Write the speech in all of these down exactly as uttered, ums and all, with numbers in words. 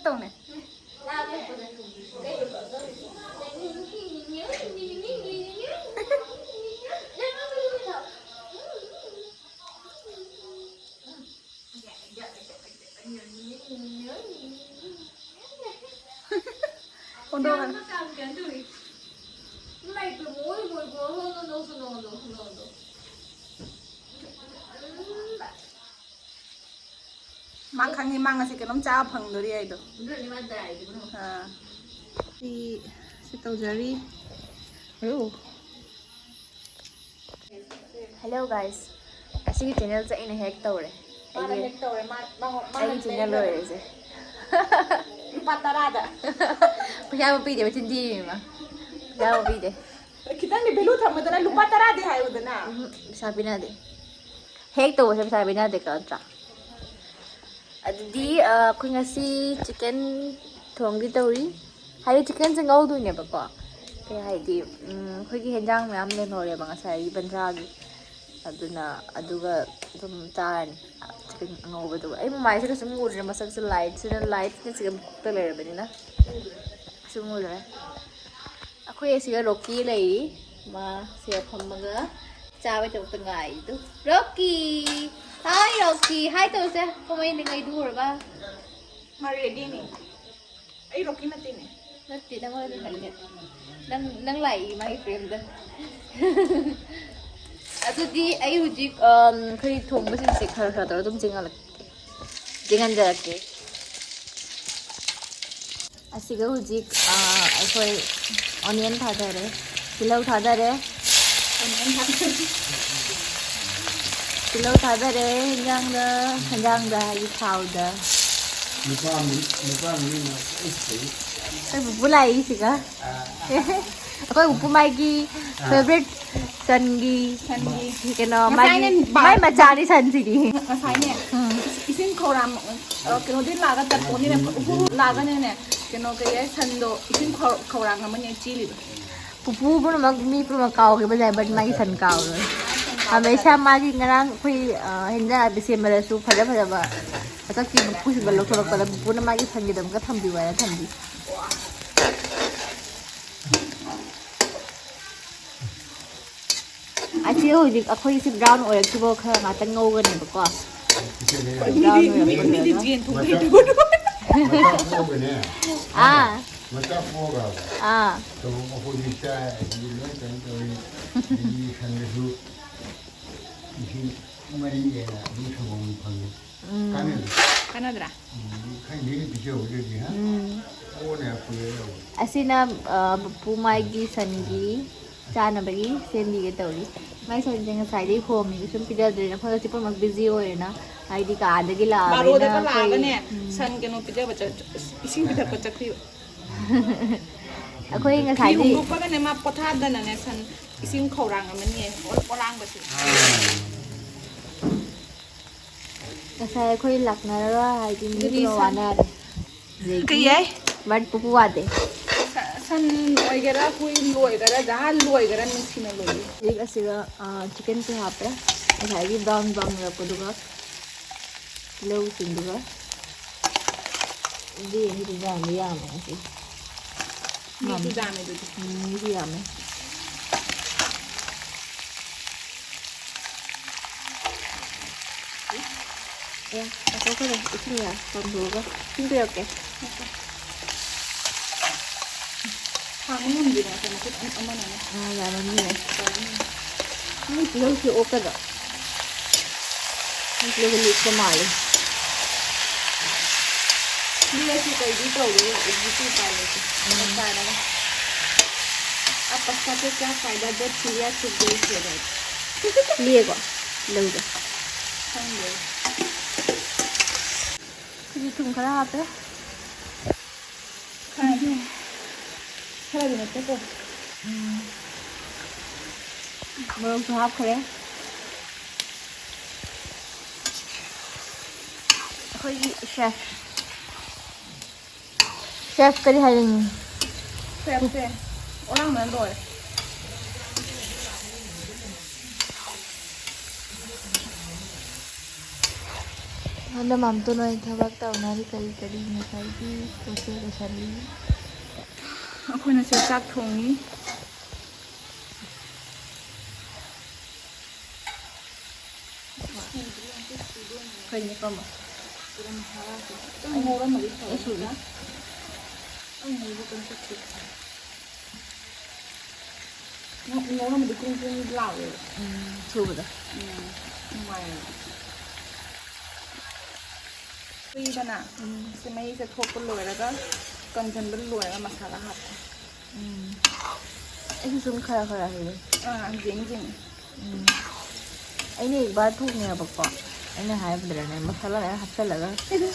ꯇꯧꯅꯦ꯫ ꯍꯣꯟꯗꯣꯛꯑꯒ꯫ ꯃꯥ ꯈꯪꯉꯤ, ꯃꯥ ꯉꯁꯤ ꯀꯩꯅꯣꯝ ꯆꯥꯕ ꯐꯪꯗꯣꯔꯤ ꯍꯥꯏꯗꯣ꯫ ꯑꯥ꯫ ꯁꯤ, ꯁꯤ ꯇꯧꯖꯔꯤ꯫ ꯍꯜꯂꯣ꯫ Hello guys, ꯑꯁꯤꯒꯤ ꯆꯦꯅꯦꯜꯁꯦ ꯑꯩꯅ ꯍꯦꯛ ꯇꯧꯔꯦ꯫ ꯃꯥꯅ ꯑꯩꯒꯤ, ꯍꯦꯛ ꯇꯧꯔꯦ, ꯃꯥ, ꯃꯉꯣ-, ꯃꯥꯅ ꯑꯩꯒꯤ ꯆꯦꯅꯦꯜ ꯂꯩꯔꯦ꯫ ꯂꯣꯏꯔꯦꯁꯦ꯫ ꯂꯨꯄꯥ ꯇꯔꯥꯗ꯫ ꯄꯩꯁꯥꯕꯨ ꯄꯤꯗꯦ, ꯃꯆꯤꯟ ꯊꯤꯔꯤꯃ꯫ ꯄꯩꯁꯥꯕꯨ ꯄꯤꯗꯦ꯫ ꯈꯤꯇꯪꯗꯤ value ꯊꯝꯃꯨꯗꯅ, ꯂꯨꯄꯥ ꯇꯔꯥꯗꯤ ꯍꯥꯏꯌꯨꯗꯅ꯫ ꯎꯝ, ꯄꯩꯁꯥ ꯄꯤꯅꯗꯦ꯫ ꯍꯦꯛ ꯇꯧꯕꯁꯦ ꯄꯩꯁꯥ ꯄꯤꯅꯗꯦꯀꯣ, ꯅꯠꯇ꯭ꯔꯥ? ꯑꯗꯨꯗꯤ, ꯑ, ꯑꯩꯈꯣꯏ ꯉꯁꯤ chicken ꯊꯣꯡꯒꯦ ꯇꯧꯔꯤ꯫ ꯍꯥꯏꯗꯤ chickenꯁꯦ ꯉꯧꯗꯣꯏꯅꯦꯕꯀꯣ꯫ ꯀꯩ ꯍꯥꯏꯗꯤ, ꯎꯝ, ꯑꯩꯈꯣꯏꯒꯤ ꯍꯦꯟꯖꯥꯡ ꯃꯌꯥꯝ ꯂꯦꯝꯍꯧꯔꯦꯕ ꯉꯁꯥꯏꯒꯤ ꯕꯟꯗ꯭ꯔꯥꯒꯤ꯫ ꯑꯗꯨꯅ ꯑꯗꯨꯒ ꯑꯗꯨꯝ ꯆꯥꯔꯅꯤ꯫ Chicken ꯑꯉꯧꯕꯗꯨꯒ꯫ ꯑꯩ ꯃꯃꯥꯏꯁꯦ ꯀꯩꯁꯨꯝ ꯎꯗ꯭ꯔꯦ, ꯃꯁꯛꯁꯦ lightꯁꯤꯅ, lightꯁꯤꯅ ꯆꯤꯡꯈꯠꯇ ꯂꯩꯔꯕꯅꯤꯅ꯫ ꯀꯩꯁꯨꯝ ꯎꯗ꯭ꯔꯦ꯫ ꯑꯩꯈꯣꯏ ꯑꯁꯤꯒ ꯔꯣꯀꯤ ꯂꯩꯔꯤ꯫ ꯃꯥ ꯁꯤꯗ ꯐꯝꯃꯒ ꯆꯥꯕꯩꯗꯃꯛꯇ ꯉꯥꯏꯔꯤꯗꯨ꯫ ꯔꯣꯀꯤ! Hi ꯔꯣꯀꯤ! Hi ꯇꯧꯁꯦ꯫ ꯀꯃꯥꯏꯅ ꯉꯥꯏꯗꯨꯔꯕ? ꯃꯥ readyꯅꯤ꯫ ꯑꯩ ꯔꯣꯀꯤ ꯅꯠꯇꯦꯅꯦ꯫ ꯅꯠꯇꯦ, ꯅꯪꯉꯣꯟꯗꯗꯤ ꯍꯜꯂꯦ꯫ ꯅꯪ, ꯅꯪ ꯂꯥꯛꯏ ꯃꯥꯒꯤ frameꯗ꯫ ꯑꯗꯨꯗꯤ ꯑꯩ ꯍꯧꯖꯤꯛ, ꯑꯝ, ꯑꯩꯈꯣꯏ ꯊꯣꯡꯕꯁꯤꯡꯁꯦ ꯈꯔ ꯈꯔ ꯇꯧꯔꯒ ꯑꯗꯨꯝ ꯆꯦꯡꯍꯜꯂꯛꯀꯦ꯫ ꯆꯦꯡꯍꯟꯖꯔꯛꯀꯦ꯫ ꯑꯁꯤꯒ ꯍꯧꯖꯤꯛ, ꯑ, ꯑꯩꯈꯣꯏ onion ꯊꯥꯗꯔꯦ, ꯇꯤꯜꯍꯧ ꯊꯥꯗꯔꯦ꯫ Onion ꯊꯥꯗꯔꯦ꯫ ꯇꯤꯜꯍꯧ ꯊꯥꯗꯔꯦ ꯍꯦꯟꯖꯥꯡꯗ, ꯍꯦꯟꯖꯥꯡꯗ ꯍꯥꯏꯗꯤ ꯊꯥꯎꯗ꯫ ꯅꯨꯄꯥ ꯑꯃ, ꯅꯨꯄꯥ ꯑꯃꯅꯤ ꯃꯥ ꯑꯩ ꯁꯤ꯫ ꯑꯩꯈꯣꯏ ꯄꯨꯄꯨ ꯂꯥꯛꯏꯁꯤꯒ꯫ ꯑꯩꯈꯣꯏ ꯄꯨꯄꯨ ꯃꯥꯒꯤ favourite ꯁꯟꯒꯤ ꯁꯟꯒꯤ꯫ ꯀꯩꯅꯣ, ꯉꯁꯥꯏꯅ ꯃꯥꯒꯤ, ꯕꯥ-, ꯃꯥꯏ ꯃꯆꯥꯅꯤ ꯁꯟꯁꯤꯗꯤ꯫ ꯉꯁꯥꯏꯅꯦ, ꯎꯝ꯫ ꯏꯁꯤꯡ ꯈꯧꯔꯥꯡ, ꯑ, ꯀꯩꯅꯣꯗꯤ ꯂꯥꯛꯑꯒ ꯇꯠꯄꯣꯅꯤꯅ, ꯎꯐꯨ ꯂꯥꯛꯑꯒꯅꯦꯅꯦ, ꯀꯩꯅꯣ, ꯀꯩ ꯍꯥꯏ, ꯁꯟꯗꯣ ꯏꯁꯤꯡ ꯈꯧ-, ꯈꯧꯔꯥꯡ ꯑꯃꯅꯦ ꯆꯦꯜꯂꯤꯗꯣ꯫ ꯄꯨꯄꯨ ꯄꯨꯝꯅꯃꯛ, ꯃꯤ ꯄꯨꯝꯅꯃꯛ ꯀꯥꯎꯈꯤꯕ ꯌꯥꯏ, but ꯃꯥꯒꯤ ꯁꯟ ꯀꯥꯎꯔꯣꯏ꯫ ꯍꯃꯦꯁꯥ ꯃꯥꯒꯤ ꯉꯔꯥꯡ ꯑꯩꯈꯣꯏ, ꯑ, ꯍꯦꯟꯖꯥꯡ ꯅꯥꯄꯤ ꯁꯦꯝꯕꯗꯁꯨ ꯐꯖ ꯐꯖꯕ ꯃꯊꯛꯀꯤ ꯃꯀꯨꯁꯤꯡꯗꯣ ꯂꯧꯊꯣꯔꯛꯄꯗ ꯄꯨꯄꯨꯅ ꯃꯥꯒꯤ ꯁꯟꯒꯤꯗꯃꯛꯇ ꯊꯝꯕꯤꯌꯨ ꯍꯥꯏꯅ ꯊꯝꯕꯤ꯫ ꯑꯁꯤ ꯍꯧꯖꯤꯛ ꯑꯩꯈꯣꯏꯒꯤꯁꯤ ꯕ꯭ꯔꯥꯎꯟ ꯑꯣꯏꯔꯛꯇ꯭ꯔꯤꯕꯣ ꯈꯔ ꯉꯥꯛꯇꯪ ꯉꯧꯒꯅꯦꯕꯀꯣ꯫ ꯕ꯭ꯔꯥꯎꯟ ꯑꯣꯏꯔꯛꯄ ꯃꯤꯗꯤ ꯂꯣꯏꯔꯒ ꯖꯦꯟ ꯊꯣꯡꯕ ꯃꯆꯥ ꯍꯩꯇꯕꯗꯣ꯫ ꯃꯆꯥ ꯄꯣꯛꯑꯒꯅꯦ꯫ ꯑꯥ꯫ ꯃꯆꯥ ꯄꯣꯛꯑꯒ ꯑꯥ꯫ ꯇꯧꯕ ꯑꯩꯈꯣꯏꯗꯤ ꯆꯥꯏ, ꯑꯗꯒꯤ ꯂꯣꯏ ꯀꯩꯅꯣ ꯇꯧꯔꯤ꯫ ꯑꯗꯒꯤ ꯁꯟꯗꯁꯨ ꯂꯤꯁꯤꯡ ꯃꯔꯤ ꯍꯦꯟꯅ ꯑꯗꯨꯝ ꯁꯪꯒꯣꯝ ꯐꯪꯉꯤ꯫ ꯎꯝ꯫ ꯀꯥꯟꯅꯗ꯭ꯔꯥ? ꯀꯥꯟꯅꯗ꯭ꯔꯥ? ꯎꯝ, ꯈꯪꯗꯦꯅꯦ ꯄꯤꯖꯍꯧꯗ꯭ꯔꯗꯤ, ꯍꯥ? ꯎꯝ꯫ ꯑꯣꯅꯦ ꯑꯩꯈꯣꯏ ꯂꯧ꯫ ꯑꯁꯤꯅ, ꯑ, ꯄꯨꯄꯨ ꯃꯥꯒꯤ ꯁꯟꯒꯤ ꯆꯥꯅꯕꯒꯤ ꯁꯦꯝꯕꯤꯒꯦ ꯇꯧꯔꯤ꯫ ꯃꯥꯏ ꯁꯟꯁꯦ ꯉꯁꯥꯏꯗꯩ ꯈꯣꯡꯉꯤ, ꯁꯨꯝ ꯄꯤꯖꯗ꯭ꯔꯦꯅ, ꯑꯩꯈꯣꯏ ꯍꯧꯖꯤꯛ ꯄꯨꯝꯅꯃꯛ ꯕꯤꯖꯤ ꯑꯣꯏꯔꯦꯅ, ꯍꯥꯏꯗꯤ ꯀꯥꯗꯒꯤ ꯂꯥꯛꯑꯕꯅꯤꯅ ꯕꯥꯔꯣꯗꯒ ꯑꯩꯈꯣꯏ, ꯂꯥꯛꯑꯒꯅꯦ, ꯎꯝ꯫ ꯁꯟ ꯀꯩꯅꯣ ꯄꯤꯖꯕ ꯆꯠ-, ꯏꯁꯤꯡ ꯄꯤꯊꯛꯄ ꯆꯠꯈ꯭ꯔꯤꯕ꯫ ꯑꯩꯈꯣꯏ ꯐꯤ ꯉꯁꯥꯏꯗꯤ ꯍꯣꯡꯗꯣꯛꯄꯒꯅꯦ ꯃꯥ ꯄꯣꯊꯥꯗꯅꯅꯦ ꯁꯟ ꯏꯁꯤꯡ ꯈꯧꯔꯥꯡ ꯑꯃꯅꯤꯌꯦ, ꯑꯣ-, ꯑꯣꯂꯥꯡꯕꯁꯦ꯫ ꯉꯁꯥꯏ ꯑꯩꯈꯣꯏ ꯂꯥꯛꯅꯔꯒ ꯍꯥꯏꯗꯤ ꯃꯤ ꯑꯗꯨꯗꯤ ꯄꯨꯂꯞ ꯁꯟ ꯋꯥꯅꯔꯦ꯫ ꯑꯗꯒꯤ ꯀꯩ ꯍꯥꯏ? ꯕꯠ ꯄꯨꯄꯨ ꯋꯥꯗꯦ꯫ ꯁ-, ꯁꯟ ꯑꯣꯏꯒꯦꯔꯥ, ꯍꯨꯏ ꯂꯣꯏꯒꯦꯔꯥ, ꯖꯍꯥ ꯂꯣꯏꯒꯦꯔꯥ, ꯅꯨꯡꯁꯤꯅ ꯂꯣꯏꯌꯨ꯫ ꯍꯧꯖꯤꯛ ꯑꯁꯤꯗ, ꯑ, ꯆꯤꯛꯀꯟꯁꯦ ꯍꯥꯞꯄꯦ꯫ ꯉꯁꯥꯏꯒꯤ ꯕ꯭ꯔꯥꯎꯟ ꯕ꯭ꯔꯥꯎꯟ ꯑꯣꯏꯔꯛꯄꯗꯨꯒ ꯇꯤꯜꯍꯧꯁꯤꯡꯗꯨꯒ꯫ ꯎꯗꯤ ꯌꯦꯡꯉꯤ, ꯌꯥꯝꯗꯤ ꯌꯥꯝꯃꯦ ꯉꯁꯤ꯫ ꯃꯤꯁꯨ ꯌꯥꯝꯃꯦ꯫ ꯌꯥꯝꯃꯦ ꯑꯗꯨꯗꯤ꯫ ꯎꯝ, ꯃꯤꯁꯨ ꯌꯥꯝꯃꯦ꯫ ꯑꯦ, ꯉꯥꯏꯈꯣ, ꯉꯥꯏꯈꯣ, ꯏꯁꯤꯡ ꯌꯥ-, ꯀꯪꯍꯧꯔꯒ ꯏꯁꯤꯡ ꯄꯤꯔꯛꯀꯦ꯫ ꯍꯥꯡꯕ ꯉꯝꯗꯦꯗꯅ, ꯉꯁꯥꯏ ꯃꯈꯨꯠ ꯑꯃ-, ꯑꯃꯅꯅꯦ꯫ ꯑꯥ, ꯌꯥꯔꯝꯅꯤꯅꯦ꯫ ꯌꯥꯔꯝꯅꯤ꯫ ꯅꯪ ꯇꯤꯜꯍꯧꯁꯦ ꯑꯣꯛꯀꯗ꯭ꯔꯣ? ꯅꯪ ꯇꯤꯜꯍꯧꯁꯦ ꯂꯤꯛꯄ ꯃꯥꯜꯂꯦ꯫ ꯂꯤꯛꯑꯁꯨ ꯀꯩꯗꯤ ꯇꯧꯔꯣꯏ, ꯑꯗꯨꯗꯤ ꯎꯄꯥꯏ ꯂꯩꯇꯦ꯫ ꯎꯝ꯫ ꯆꯞ ꯆꯥꯔꯒ꯫ अब पस्ता से क्या फायदा जब चिड़िया चुग गई खेत। ꯂꯤꯛꯑꯦꯀꯣ ꯇꯤꯜꯍꯧꯁꯦ? ꯈꯪꯗꯦ꯫ ꯁꯤꯗꯤ ꯊꯨꯝ ꯈꯔ ꯍꯥꯞꯄꯦ꯫ ꯈꯔꯗꯤ ꯅꯠꯇꯦꯀꯣ꯫ ꯎꯝ꯫ ꯃꯣꯔꯣꯛꯁꯨ ꯍꯥꯞꯈ꯭ꯔꯦ꯫ ꯑꯩꯈꯣꯏꯒꯤ ꯆꯦꯐ꯫ ꯆꯦꯐ ꯀꯔꯤ ꯍꯥꯏꯅꯤꯡꯉꯤ? ꯆꯦꯐꯁꯦ ꯑꯣꯂꯥꯡꯕꯅ ꯂꯣꯏꯔꯦ꯫ ꯍꯟꯗꯛ ꯃꯥꯝꯇꯣꯟ ꯍꯣꯏ ꯊꯕꯛ ꯇꯧꯅꯔꯤ, ꯀꯔꯤ ꯀꯔꯤ ꯉꯁꯥꯏꯒꯤ ꯄꯣꯠ ꯆꯩ ꯂꯣꯏꯁꯜꯂꯤ꯫ ꯑꯩꯈꯣꯏꯅ ꯁꯤꯗ ꯆꯥꯛ ꯊꯣꯡꯉꯤ꯫ ꯀꯩꯅꯣ ꯀꯔꯝꯕ? ꯈꯤꯇꯪ ꯉꯧꯔꯝꯃꯗꯤ ꯐꯕ ꯑꯩ ꯁꯨꯗ꯭ꯔꯤ꯫ ꯅꯠꯇ꯭ꯔꯥ? ꯑꯩ ꯉꯧꯕ ꯀꯩꯝ ꯆꯠꯇꯦ꯫ ꯉꯧ-, ꯉꯧꯔꯝꯃꯗꯤ ꯀ꯭ꯔꯨꯝ ꯀ꯭ꯔꯨꯝ ꯂꯥꯎꯋꯦꯕ꯫ ꯎꯝ, ꯁꯨꯕꯗ꯫ ꯎꯝ, ꯅꯨꯡꯉꯥꯏꯌꯦꯕ꯫ ꯀꯨꯏꯗꯅ ꯎꯝ꯫ ꯁꯤ ꯃꯍꯤꯁꯦ ꯊꯣꯛꯄ ꯂꯣꯏꯔꯒ, ꯀꯪꯁꯤꯟꯕ ꯂꯣꯏꯔꯒ ꯃꯁꯥꯂꯥ ꯍꯥꯞꯄꯦ꯫ ꯎꯝ꯫ ꯑꯩꯁꯨ ꯁꯨꯝ ꯈꯔ ꯈꯔ ꯍꯩꯌꯦ꯫ ꯑꯥ, ꯌꯦꯡ ꯌꯦꯡ꯫ ꯎꯝ꯫ ꯑꯩꯅ ꯏꯕꯥ ꯊꯣꯡꯉꯦꯕꯀꯣ꯫ ꯑꯩꯅ ꯍꯥꯏꯕꯗꯨꯗꯅꯦ, ꯃꯁꯥꯂꯥ ꯃꯌꯥꯝ ꯍꯥꯞꯆꯜꯂꯒ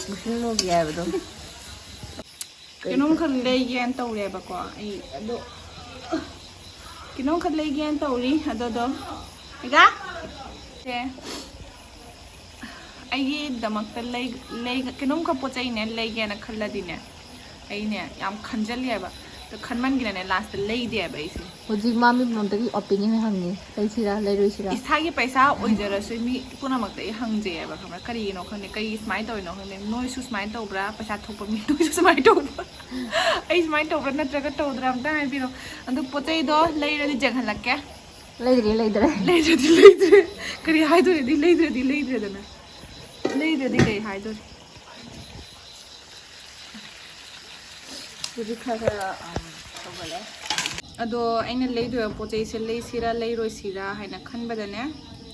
ꯃꯨꯁꯤꯟ ꯃꯨꯒꯦ ꯍꯥꯏꯕꯗꯣ꯫ ꯀꯩꯅꯣꯝꯈꯛ ꯂꯩꯒꯦꯅ ꯇꯧꯔꯦꯕꯀꯣ ꯑꯩ ꯑꯗꯣ, ꯀꯩꯅꯣꯝꯈꯛ ꯂꯩꯒꯦꯅ ꯇꯧꯔꯤ ꯑꯗꯨꯗꯣ, ꯏꯒꯥ? ꯁꯦ, ꯑꯩꯒꯤꯗꯃꯛꯇ ꯂꯩ-, ꯂꯩ-, ꯀꯩꯅꯣꯝꯈꯛ ꯄꯣꯠ ꯆꯩꯅꯦ ꯂꯩꯒꯦꯅ ꯈꯜꯂꯗꯤꯅꯦ, ꯑꯩꯅꯦ ꯌꯥꯝ ꯈꯟꯖꯜꯂꯦꯕ꯫ ꯑꯗꯣ ꯈꯟꯃꯟꯒꯤꯗꯅꯦ, ꯂꯥꯁꯇ ꯂꯩꯗꯦꯕ ꯑꯩꯁꯦ꯫ ꯍꯧꯖꯤꯛ ꯃꯥ ꯃꯤ ꯄꯨꯝꯅꯃꯛꯇꯒꯤ opinion ꯍꯪꯉꯤ, ꯂꯩꯁꯤꯔꯥ, ꯂꯩꯔꯣꯏꯁꯤꯔꯥ? ꯏꯁꯥꯒꯤ ꯄꯩꯁꯥ ꯑꯣꯏꯖꯔꯁꯨ ꯃꯤ ꯄꯨꯝꯅꯃꯛꯇ ꯑꯩ ꯍꯪꯖꯩꯌꯦꯕ, ꯈꯪꯕ꯭ꯔꯥ? ꯀꯔꯤꯒꯤꯅꯣ ꯈꯪꯗꯦ, ꯀꯩ ꯁꯨꯃꯥꯏꯅ ꯇꯧꯔꯤꯅꯣ ꯈꯪꯗꯦ꯫ ꯅꯣꯏꯁꯨ ꯁꯨꯃꯥꯏꯅ ꯇꯧꯕ꯭ꯔꯥ? ꯄꯩꯁꯥ ꯊꯣꯛꯄ ꯃꯤ ꯅꯣꯏꯁꯨ ꯁꯨꯃꯥꯏꯅ ꯇꯧꯕ꯭ꯔꯥ? ꯑꯩ ꯁꯨꯃꯥꯏꯅ ꯇꯧꯕ꯭ꯔꯥ ꯅꯠꯇ꯭ꯔꯒ ꯇꯧꯗ꯭ꯔꯥ? ꯑꯝꯇ ꯍꯥꯏꯕꯤꯔꯣ꯫ ꯑꯗꯨ ꯄꯣꯠ ꯆꯩꯗꯣ ꯂꯩꯔꯗꯤ ꯌꯦꯡꯍꯜꯂꯛꯀꯦ꯫ ꯂꯩꯗ꯭ꯔꯦ, ꯂꯩꯗ꯭ꯔꯦ꯫ ꯂꯩꯗ꯭ꯔꯗꯤ ꯂꯩꯗ꯭ꯔꯦ꯫ ꯀꯔꯤ ꯍꯥꯏꯗꯣꯔꯤꯗꯤ ꯂꯩꯗ꯭ꯔꯗꯤ ꯂꯩꯗ꯭ꯔꯦꯗꯅ꯫ ꯂꯩꯗ꯭ꯔꯗꯤ ꯀꯩ ꯍꯥꯏꯗꯣꯔꯤ? ꯍꯧꯖꯤꯛ ꯈꯔ ꯈꯔ, ꯑꯝ, ꯇꯧꯒꯠꯂꯦ꯫ ꯑꯗꯣ ꯑꯩꯅ ꯂꯩꯗꯣꯏꯕ ꯄꯣꯠ ꯆꯩꯁꯦ ꯂꯩꯁꯤꯔꯥ ꯂꯩꯔꯣꯏꯁꯤꯔꯥ ꯍꯥꯏꯅ ꯈꯟꯕꯗꯅꯦ,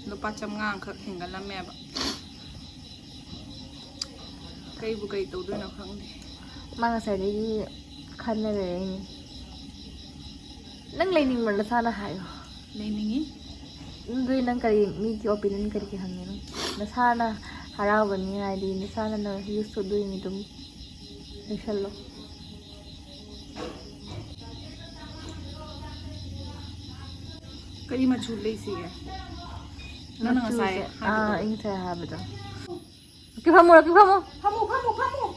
ꯂꯨꯄꯥ ꯆꯥꯝꯃꯉꯥ ꯑꯃꯈꯛ ꯍꯦꯟꯒꯠꯂꯝꯃꯦꯕ꯫ ꯀꯩꯕꯨ ꯀꯩ ꯇꯧꯗꯣꯏꯅꯣ ꯈꯪꯗꯦ꯫ ꯃꯥ ꯉꯁꯥꯏꯗꯒꯤ ꯈꯟꯅ ꯂꯩꯔꯛꯏꯅꯦ꯫ ꯅꯪ ꯂꯩꯅꯤꯡꯕ꯭ꯔꯣ? ꯅꯁꯥꯅ ꯍꯥꯏꯌꯣ꯫ ꯂꯩꯅꯤꯡꯉꯤ꯫ ꯑꯗꯨꯗꯤ ꯅꯪ ꯀꯔꯤ, ꯃꯤꯒꯤ opinion ꯀꯔꯤ ꯀꯔꯤ ꯍꯪꯉꯤꯅꯣ? ꯅꯁꯥꯅ ꯍꯔꯥꯎꯒꯅꯤ ꯍꯥꯏꯗꯤ, ꯅꯁꯥꯅ ꯅꯪ use ꯇꯧꯗꯣꯏꯅꯤ ꯑꯗꯨꯝ ꯂꯩꯁꯜꯂꯣ꯫ ꯀꯔꯤ ꯃꯆꯨ ꯂꯩꯁꯤꯒꯦ? ꯅꯪꯅ ꯉꯁꯥꯏ ꯃꯆꯨꯁꯦ, ꯍꯥꯏꯕꯗꯣ꯫ ꯑꯥ, ꯑꯩ ꯉꯁꯥꯏ ꯍꯥꯏꯕꯗꯣ꯫ ꯔꯣꯛꯀꯤ ꯐꯝꯃꯣ, ꯔꯣꯛꯀꯤ ꯐꯝꯃꯣ꯫ ꯐꯝꯃꯣ, ꯐꯝꯃꯣ, ꯐꯝꯃꯣ,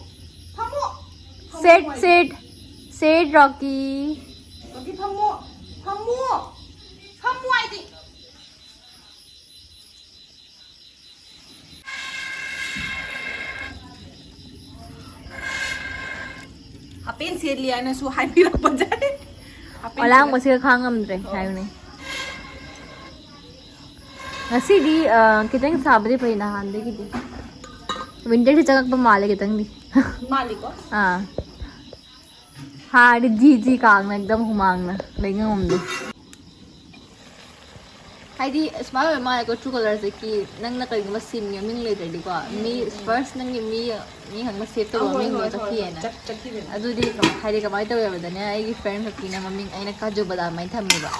ꯐꯝꯃꯣ꯫ Sit, sit, sit, Rocky꯫ ꯔꯣꯛꯀꯤ ꯐꯝꯃꯣ, ꯐꯝꯃꯣ, ꯐꯝꯃꯣ ꯍꯥꯏꯗꯤ꯫ ꯂꯤꯌꯥꯅꯁꯨ ꯍꯥꯏꯕꯤꯔꯛꯄꯗ ꯑꯂꯥꯡꯕꯁꯤꯒ ꯈꯥꯡ ꯉꯝꯗ꯭ꯔꯦ ꯍꯥꯏꯕꯅꯤ꯫ ꯉꯁꯤꯗꯤ ꯑ, ꯈꯤꯇꯪ ꯁꯥꯕꯗꯤ ꯐꯩ ꯅꯍꯥꯟꯗꯒꯤꯗꯤ꯫ ꯋꯤꯟꯇꯔꯁꯤ ꯆꯪꯉꯛꯄ ꯃꯥꯜꯂꯦ ꯈꯤꯇꯪꯗꯤ꯫ ꯃꯥꯜꯂꯤꯀꯣ꯫ ꯑꯥ, ꯍꯥꯔꯗꯤ ꯖꯤ ꯖꯤ ꯀꯥꯡꯅ ꯑꯦꯛꯗꯝ ꯍꯨꯃꯥꯡꯅ ꯂꯩ ꯉꯝꯗꯦ꯫ ꯍꯥꯏꯗꯤ ꯁꯨꯃꯥꯏꯅ ꯑꯣꯏꯕ ꯃꯥꯜꯂꯦꯀꯣ, ꯇ꯭ꯔꯨ ꯀꯂꯔꯁꯦ ꯀꯤ ꯅꯪꯅ ꯀꯔꯤꯒꯨꯝꯕ ꯁꯤꯝꯒꯤ ꯃꯃꯤꯡ ꯂꯩꯇ꯭ꯔꯗꯤꯀꯣ, ꯃꯤ ꯐꯥꯔꯁ ꯅꯪꯒꯤ ꯃꯤ ꯃꯤ ꯍꯪꯕ ꯁꯦꯞ ꯇꯧꯕ ꯃꯃꯤꯡꯗꯣ ꯆꯠꯈꯤꯑꯅ꯫ ꯑꯗꯨꯗꯤ ꯀꯃ- ꯍꯥꯏꯗꯤ ꯀꯃꯥꯏꯅ ꯇꯧꯋꯦꯕꯗꯅꯦ, ꯑꯩꯒꯤ ꯐ꯭ꯔꯦꯟ ꯈꯛꯀꯤꯅ ꯃꯃꯤꯡ ꯑꯩꯅ ꯀꯥꯖꯨ ꯕꯗꯥꯝ ꯍꯥꯏꯅ ꯊꯝꯃꯦꯕ꯫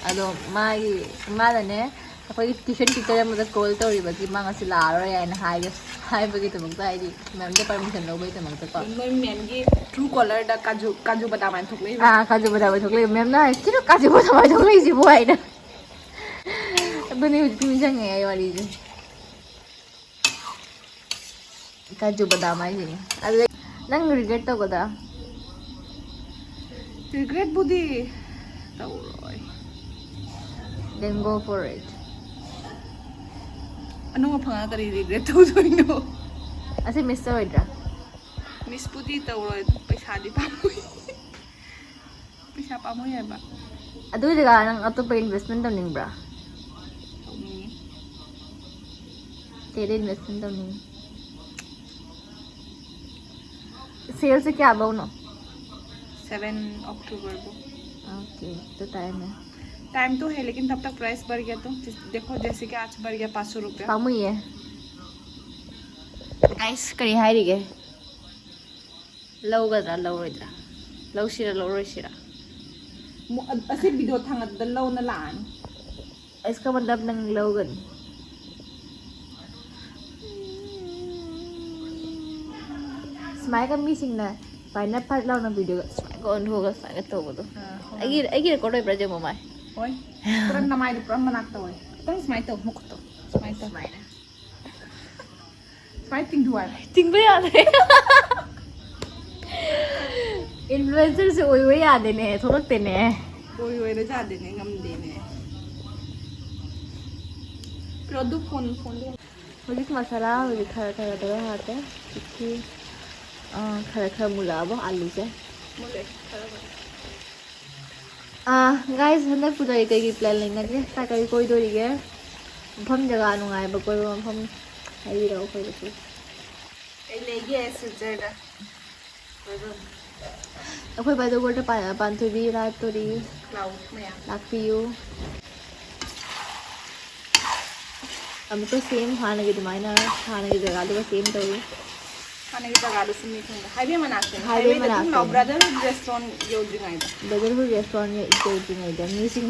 ꯑꯗꯣ ꯃꯥꯒꯤ ꯃꯥꯅꯅꯦ ꯑꯩꯈꯣꯏꯒꯤ ꯇ꯭ꯌꯨꯁꯟ ꯇꯤꯆꯔ ꯑꯃꯗ ꯀꯣꯜ ꯇꯧꯔꯤꯕꯒꯤ ꯃꯥ ꯉꯁꯤ ꯂꯥꯛꯑꯔꯣꯏ ꯍꯥꯏꯅ ꯍꯥꯏꯒꯦ ꯍꯥꯏꯕꯒꯤꯗꯃꯛꯇ ꯍꯥꯏꯗꯤ ꯃꯦꯝꯗ ꯄꯔꯃꯤꯁꯟ ꯂꯧꯕꯒꯤꯗꯃꯛꯇꯀꯣ꯫ ꯅꯣꯏ ꯃꯦꯝꯒꯤ ꯇ꯭ꯔꯨ ꯀꯣꯂꯔꯗ ꯀꯥꯖꯨ ꯀꯥꯖꯨ ꯕꯗꯥꯝ ꯍꯥꯏꯅ ꯊꯣꯛꯂꯛꯏꯕ꯫ ꯑꯥ, ꯀꯥꯖꯨ ꯕꯗꯥꯝ ꯍꯥꯏꯅ ꯊꯣꯛꯂꯛꯏꯕ꯫ ꯃꯦꯝꯅ ꯍꯥꯏ, "ꯀꯩꯅꯣ ꯀꯥꯖꯨ ꯕꯗꯥꯝ ꯍꯥꯏꯅ ꯊꯣꯛꯂꯛꯏꯁꯤꯕꯨ?" ꯍꯥꯏꯅ꯫ ꯑꯗꯨꯅꯤ ꯍꯧꯖꯤꯛ ꯅꯤꯡꯁꯤꯡꯉꯦ ꯑꯩ ꯋꯥꯔꯤꯁꯦ꯫ ꯀꯥꯖꯨ ꯕꯗꯥꯝ ꯍꯥꯏꯁꯤꯅꯦ꯫ ꯑꯗꯨꯗ ꯅꯪ ꯔꯤꯒ꯭ꯔꯦꯠ ꯇꯧꯒꯗ꯭ꯔꯥ? ꯔꯤꯒ꯭ꯔꯦꯠꯄꯨꯗꯤ ꯇꯧꯔꯣꯏ꯫ Then go for it. ꯑꯅꯧꯕ ꯐꯪꯉꯒ ꯀꯔꯤ ꯔꯤꯒ꯭ꯔꯦꯠ ꯇꯧꯗꯣꯏꯅꯣ? ꯑꯁꯤ ꯃꯤꯁ ꯇꯧꯔꯣꯏꯗ꯭ꯔꯥ? ꯃꯤꯁꯄꯨꯗꯤ ꯇꯧꯔꯣꯏ, ꯑꯗꯨ ꯄꯩꯁꯥꯗꯤ ꯄꯥꯝꯃꯨꯏ꯫ ꯄꯩꯁꯥ ꯄꯥꯝꯃꯨꯏ ꯍꯥꯏꯕ꯫ ꯑꯗꯨ ꯖꯒꯥ ꯅꯪ ꯑꯇꯣꯞꯄ ꯏꯟꯚꯦꯁꯃꯦꯟ ꯇꯧꯅꯤꯡꯕ꯭ꯔꯥ? ꯇꯧꯅꯤꯡꯉꯤ꯫ ꯀꯩꯗ ꯏꯟꯚꯦꯁꯃꯦꯟ ꯇꯧꯅꯤꯡꯉꯤ? ꯁꯦꯜꯁꯦ ꯀꯌꯥꯐꯧꯅꯣ? सेवन अक्टूबर को। ओके, तो टाइम है। टाइम तो है, लेकिन तब तक प्राइस बढ़ गया तो। जिस- देखो, जैसे कि आज बढ़ गया पाँच सौ रुपया। ꯄꯥꯝꯃꯨꯏꯌꯦ꯫ ꯒꯥꯏꯁ, ꯀꯔꯤ ꯍꯥꯏꯔꯤꯒꯦ? ꯂꯧꯒꯗ꯭ꯔꯥ ꯂꯧꯔꯣꯏꯗ꯭ꯔꯥ? ꯂꯧꯁꯤꯔꯥ ꯂꯧꯔꯣꯏꯁꯤꯔꯥ? ꯃꯨ- ꯑ- ꯑꯁꯤ ꯚꯤꯗꯤꯑꯣ ꯊꯥꯡꯒꯠꯄꯗ ꯂꯧꯅ ꯂꯥꯛꯑꯅꯤ꯫ ꯑꯩꯁ ꯀꯃꯟꯗꯞ ꯅꯪ ꯂꯧꯒꯅꯤ꯫ ꯁꯨꯃꯥꯏꯒ ꯃꯤꯁꯤꯡꯅ ꯁꯨꯃꯥꯏꯅ ꯐꯠ ꯂꯥꯎꯅ ꯚꯤꯗꯤꯑꯣꯒ ꯁꯨꯃꯥꯏꯅ ꯑꯣꯟꯊꯣꯛꯑꯒ ꯁꯨꯃꯥꯏꯅ ꯇꯧꯕꯗꯣ꯫ ꯑꯩꯒꯤ ꯑꯩꯒꯤ ꯔꯦꯀꯣꯔꯗ ꯑꯣꯏꯕ꯭ꯔꯥ ꯌꯦꯡꯉꯣ ꯃꯥꯏ꯫ ꯍꯣꯏ꯫ ꯄꯨꯔꯥ ꯅꯃꯥꯏꯗꯣ ꯄꯨꯔꯥ ꯃꯅꯥꯛꯇ ꯑꯣꯏ꯫ ꯈꯤꯇꯪ ꯁꯨꯃꯥꯏꯅ ꯇꯧ, ꯃꯈꯨꯠꯇꯣ꯫ ꯁꯨꯃꯥꯏꯅ ꯇꯧ꯫ ꯁꯨꯃꯥꯏꯅ꯫ ꯁꯨꯃꯥꯏꯅ ꯇꯤꯡꯊꯣꯛ ꯍꯥꯏꯕ꯫ ꯇꯤꯡꯕ ꯌꯥꯗꯦ꯫ ꯏꯟꯐ꯭ꯂꯨꯑꯦꯟꯁꯔꯁꯦ ꯑꯣꯏꯕ ꯌꯥꯗꯦꯅꯦ, ꯊꯣꯛꯂꯛꯇꯦꯅꯦ꯫ ꯑꯣꯏ ꯑꯣꯏꯔ ꯌꯥꯗꯦꯅꯦ, ꯉꯝꯗꯦꯅꯦ꯫ ꯄꯤꯔꯣ ꯑꯗꯨ ꯐꯣꯟ, ꯐꯣꯟꯗꯣ꯫ ꯍꯧꯖꯤꯛ ꯃꯁꯥꯂꯥ ꯍꯧꯖꯤꯛ ꯈꯔ ꯈꯔ ꯇꯧꯔ ꯍꯥꯞꯄꯦ꯫ ꯍꯧꯖꯤꯛꯀꯤ, ꯑ, ꯈꯔ ꯈꯔ ꯃꯨꯜꯂꯛꯑꯕ ꯑꯂꯨꯁꯦ꯫ ꯃꯨꯜꯂꯦ ꯈꯔ ꯈꯔ꯫ ꯑꯥ, guys, ꯍꯟꯗꯛ ꯄꯨꯗꯣꯏ ꯀꯩꯒꯤ plan ꯂꯩꯅꯒꯦ? ꯀꯥꯏ ꯀꯥꯏ ꯀꯣꯏꯗꯣꯔꯤꯒꯦ? ꯃꯐꯝ ꯖꯒꯥ ꯅꯨꯡꯉꯥꯏꯕ ꯀꯣꯏꯕ ꯃꯐꯝ ꯍꯥꯏꯕꯤꯔꯛꯑꯣ ꯑꯩꯈꯣꯏꯗꯁꯨ꯫ ꯀꯩ ꯂꯩꯒꯦ ꯁꯤꯜꯆꯔꯗ ꯀꯣꯏꯕꯝ? ꯑꯩꯈꯣꯏ ꯕꯥꯏꯗꯣꯒꯣꯜꯗ ꯄꯥꯟ-, ꯄꯥꯟꯊꯣꯏꯕꯤ ꯂꯥꯠꯇꯣꯔꯤ꯫ ꯂꯥꯛꯑꯣ ꯃꯌꯥꯝ꯫ ꯂꯥꯛꯄꯤꯌꯨ꯫ ꯑꯃꯨꯛꯀ same ꯍꯥꯟꯅꯒꯤ ꯑꯗꯨꯃꯥꯏꯅ ꯍꯥꯟꯅꯒꯤ ꯖꯒꯥꯗꯨꯒ same ꯇꯧꯏ꯫ ꯍꯥꯟꯅꯒꯤ ꯖꯒꯥꯗꯨꯁꯨ ꯃꯤ ꯈꯪꯗꯦ꯫ Highway ꯃꯅꯥꯛꯇꯅꯤ꯫ Highway highwayꯗ ꯑꯗꯨꯝ ꯂꯥꯛꯑꯣ꯫ ꯃꯅꯥꯛꯇꯅꯤ꯫ Brotherhood restaurant ꯌꯧꯗ꯭ꯔꯤꯉꯩꯗ꯫ Brotherhood restaurant ꯌꯧꯗ꯭ꯔꯤꯉꯩꯗ ꯃꯤꯁꯤꯡ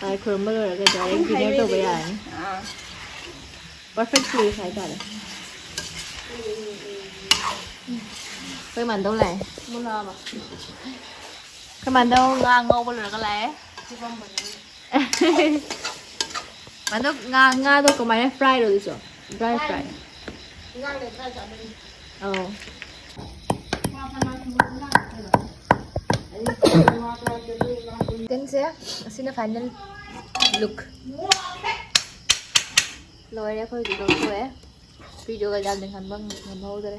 ꯂꯥꯏ ꯈꯨꯔꯨꯝꯕ ꯂꯣꯏꯔꯒ direct ꯑꯗꯨꯝ dinner ꯇꯧꯕ highwayꯗꯒꯤ꯫ ꯌꯥꯔꯅꯤ꯫ ꯑꯥ꯫ Perfect place ꯍꯥꯏꯇꯥꯔꯦ꯫ ꯑꯩꯈꯣꯏ ꯃꯥꯟꯗꯧ ꯂꯥꯛꯑꯦ꯫ ꯃꯨꯜꯂꯛꯑꯕ? ꯑꯩꯈꯣꯏ ꯃꯥꯟꯗꯧ ꯉꯥ ꯉꯧꯕ ꯂꯣꯏꯔꯒ ꯂꯥꯛꯑꯦ꯫ ꯆꯤꯛꯑꯝꯕꯅꯦ꯫ ꯑꯗꯣ ꯉꯥ, ꯉꯥꯗꯣ ꯀꯃꯥꯏꯅ fryꯔꯣ ꯑꯗꯨꯁꯨ? Dry fry? ꯏꯟꯖꯥꯡ ꯂꯩ fry ꯆꯥꯗꯣꯏꯅꯤ꯫ ꯑꯧ꯫ ꯆꯤꯛꯀꯟꯁꯦ ꯑꯁꯤꯅ final look꯫ ꯂꯣꯏꯔꯦ ꯑꯩꯈꯣꯏꯒꯤ ꯂꯧꯊꯣꯛꯑꯦ꯫ Videoꯒ ꯌꯥꯝꯅ ꯉꯝꯕ ꯉꯝꯍꯧꯗꯔꯦ꯫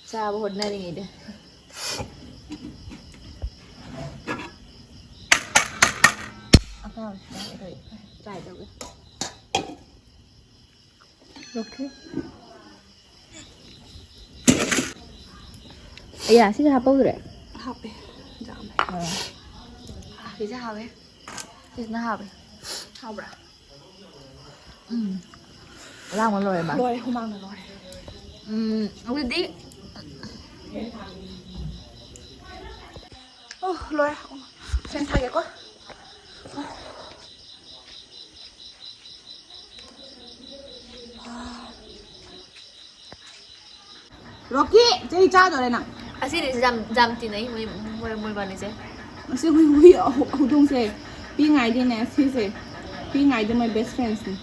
ꯆꯥꯕ ꯍꯣꯠꯅꯔꯤꯉꯩꯗ꯫ ꯑꯇꯥꯕꯁꯤꯗ ꯑꯩꯈꯣꯏ try ꯇꯧꯒꯦ꯫ Okay꯫ ꯑꯌꯥ, ꯁꯤꯁꯦ ꯍꯥꯞꯄꯧꯗ꯭ꯔꯦ? ꯍꯥꯞꯄꯦ꯫ ꯌꯥꯝꯃꯦ꯫ ꯑꯥ꯫ ꯑꯥ, ꯁꯤꯁꯦ ꯍꯥꯎꯋꯦ꯫ ꯁꯤꯁꯤꯅ ꯍꯥꯎꯋꯦ꯫ ꯍꯥꯎꯕ꯭ꯔꯥ? ꯎꯝ꯫ ꯑꯂꯥꯡꯕ ꯂꯣꯏꯔꯦ ꯃꯥ꯫ ꯂꯣꯏꯔꯦ, ꯍꯨꯃꯥꯡꯅ ꯂꯣꯏꯔꯦ꯫ ꯎꯝ, ꯑꯗꯨꯗꯤ ꯑꯣ, ꯂꯣꯏꯔꯦ꯫ ꯑꯣ, fan ꯊꯥꯒꯦꯀꯣ꯫ ꯔꯣꯀꯤ, ꯆꯍꯤ ꯆꯥꯗꯣꯔꯦ ꯅꯪ꯫ ꯑꯁꯤꯅꯤꯁꯤ ꯌꯥꯝ, ꯌꯥꯝ ꯇꯤꯟꯅꯩ ꯃꯣꯏ, ꯃꯣꯏ, ꯃꯣꯏꯕꯥꯅꯤꯁꯦ꯫ ꯑꯁꯤ ꯍꯨꯏ, ꯍꯨꯏ ꯍꯧ-, ꯍꯧꯗꯣꯡꯁꯦ ꯄꯤꯛꯏꯉꯩꯗꯩꯅꯦ ꯁꯤꯁꯦ꯫ ꯄꯤꯛꯏꯉꯩꯗꯩ ꯃꯣꯏ best friendsꯅꯤ꯫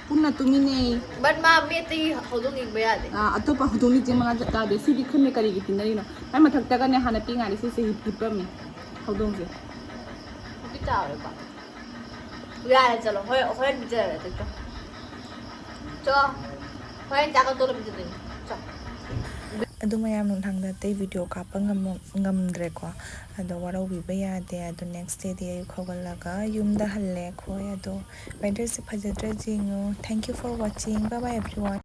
ꯄꯨꯟꯅ ꯇꯨꯃꯤꯟꯅꯩ꯫ But ꯃꯥ ꯃꯤ ꯑꯇꯩ ꯍꯧꯗꯣꯡ ꯌꯦꯡꯕ ꯌꯥꯗꯦ꯫ ꯑꯥ, ꯑꯇꯣꯞꯄ ꯍꯧꯗꯣꯡꯗꯤ ꯆꯦ ꯃꯉꯥ ꯆꯠ ꯇꯥꯗꯦ꯫ ꯁꯤꯗꯤ ꯈꯪꯗꯦ ꯀꯔꯤꯒꯤ ꯇꯤꯟꯅꯔꯤꯅꯣ꯫ ꯃꯥꯏ ꯃꯊꯛꯇꯒꯅꯦ ꯍꯥꯟꯅ ꯄꯤꯛꯏꯉꯩꯗ ꯁꯤꯁꯦ ꯍꯤꯞ-, ꯍꯤꯞꯄꯝꯃꯤ ꯍꯧꯗꯣꯡꯁꯦ꯫ ꯍꯧꯖꯤꯛ ꯆꯥꯎꯔꯦꯀꯣ꯫ ꯌꯥꯔꯦ, ꯆꯠꯂꯣ꯫ ꯍꯣꯔꯦꯟ, ꯍꯣꯔꯦꯟ ꯄꯤꯖꯔꯒꯦ꯫ ꯆꯣ꯫ ꯆꯣ꯫ ꯍꯣꯔꯦꯟ ꯆꯥꯛꯀ ꯇꯣꯠꯂ ꯄꯤꯖꯗꯣꯏꯅꯤ꯫ ꯆꯣ꯫ ꯑꯗꯨ ꯃꯌꯥꯝ ꯅꯨꯡꯗꯥꯡꯗ ꯑꯇꯩ ꯚꯤꯗꯤꯑꯣ ꯀꯥꯞꯄ ꯉꯝꯃ-, ꯉꯝꯗ꯭ꯔꯦꯀꯣ꯫ ꯑꯗꯣ ꯋꯥꯔꯧꯕꯤꯕ ꯌꯥꯗꯦ꯫ ꯑꯗꯣ next dayꯗꯤ ꯑꯌꯨꯛ ꯍꯧꯒꯠꯂꯒ ꯌꯨꯝꯗ ꯍꯜꯂꯦ ꯑꯩꯈꯣꯏ꯫ ꯑꯗꯣ weatherꯁꯦ ꯐꯖꯗ꯭ꯔꯥ ꯌꯦꯡꯉꯨ꯫ Thank you for watching. Bye bye everyone.